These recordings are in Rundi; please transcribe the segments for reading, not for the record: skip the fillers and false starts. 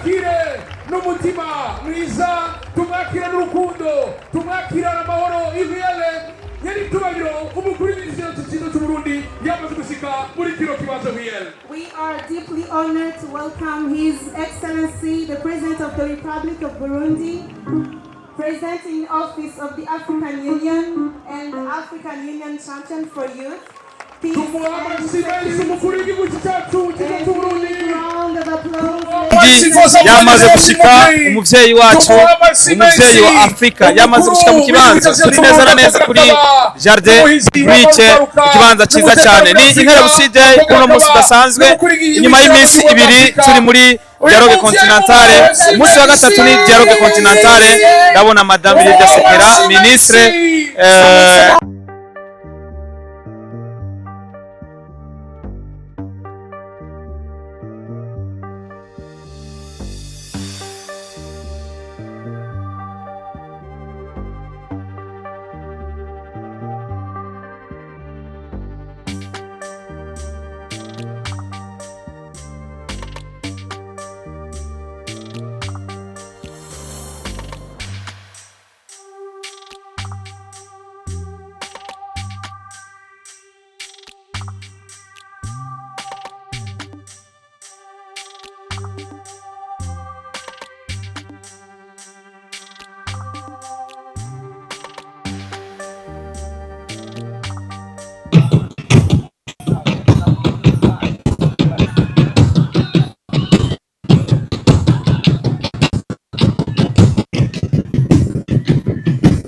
Tumwakire n'umutima mwiza, tumwakire n'urukundo, tumwakire n'amahoro. Iviyele nyir'icyubahiro umukuru w'igihugu cyiza cy'Uburundi yamaze gushika muri kino kibanza viyele. We are deeply honored to welcome His Excellency, the President of the Republic of Burundi, President in Office of the African Union and African Union Champion for Youth, Peace Tumuha and amashyi menshi umukuru Security. w'igihugu cyacu cyiza A cy'Uburundi. big round of applause. Yamaze gushika umuvyeyi wacu, umuvyeyi wa Afrika yamaze gushika mu kibanza. Turi neza na neza kuri Jardin Public, ikibanza ciza cyane. Ni Inkerebutsi Day, uno munsi udasanzwe inyuma y'iminsi 2 turi muri Dialogue Continentale. Umunsi wa gatatu ni Dialogue Continentale. Ndabona Madame Lydia Sekera, ministre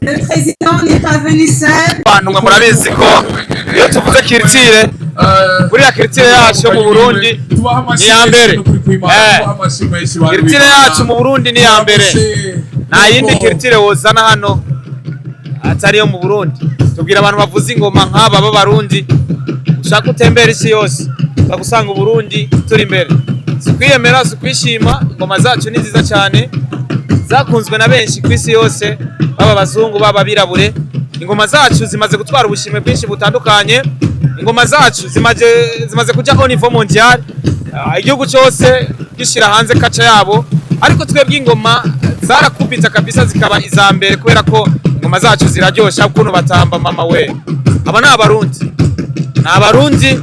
Le président n'est pas venu seul. Abantu mwe murabizi ko iyo tuvuze culture, buriya culture yacu yo mu Burundi ni iya mbere. Culture yacu mu Burundi ni iya mbere, nta yindi culture wozana hano atari iyo mu Burundi. Tubwira abantu bavuza ingoma nk'aba b'Abarundi, ushaka utembera isi yose uza gusanga Uburundi turi imbere. Si kwiyemera, si kwishima, ingoma zacu ni nziza cyane, zakunzwe na benshi ku isi yose, baba abazungu, baba abirabure. Ingoma zacu zimaze gutwara ubushimwe bwinshi butandukanye. Ingoma zacu zimaze kuja au niveau mondial. Igihugu cyose gishira hanze kaca yabo, ariko twebwe ingoma zarakubita kabisa zikaba iza mbere, kubera ko ingoma zacu ziraryosha ukuntu batamba. Mama we, aba ni Abarundi, ni Abarundi,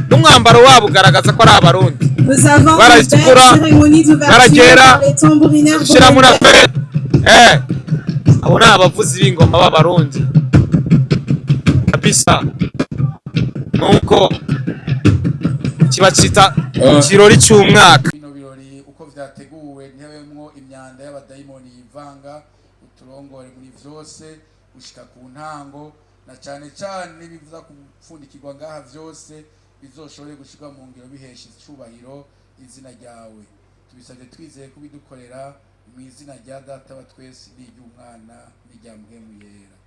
n'umwambaro wabo ugaragaza ko ari Abarundi. Nous avons une belle Barazitukura, cérémonie d'ouverture baragera, par les tambourinaires dushiramo na burundais. fe abo ni abavuzi b'ingoma b'Abarundi kabisa. Nuko kiba cita ikirori cy'umwaka. Bino birori uko vyateguwe ntibemwo imyanda y'abadayimoni yivanga, uturongore muri vyose gushika ku ntango, na cane cane n'ibiza gupfundikirwa ngaha vyose bizoshobore gushirwa mu ngiro bihesha icubahiro izina ryawe. Tubisabye twizeye kubidukorera mu izina rya Data wa twese n'iry'Umwana n'irya Mpwemu Yera.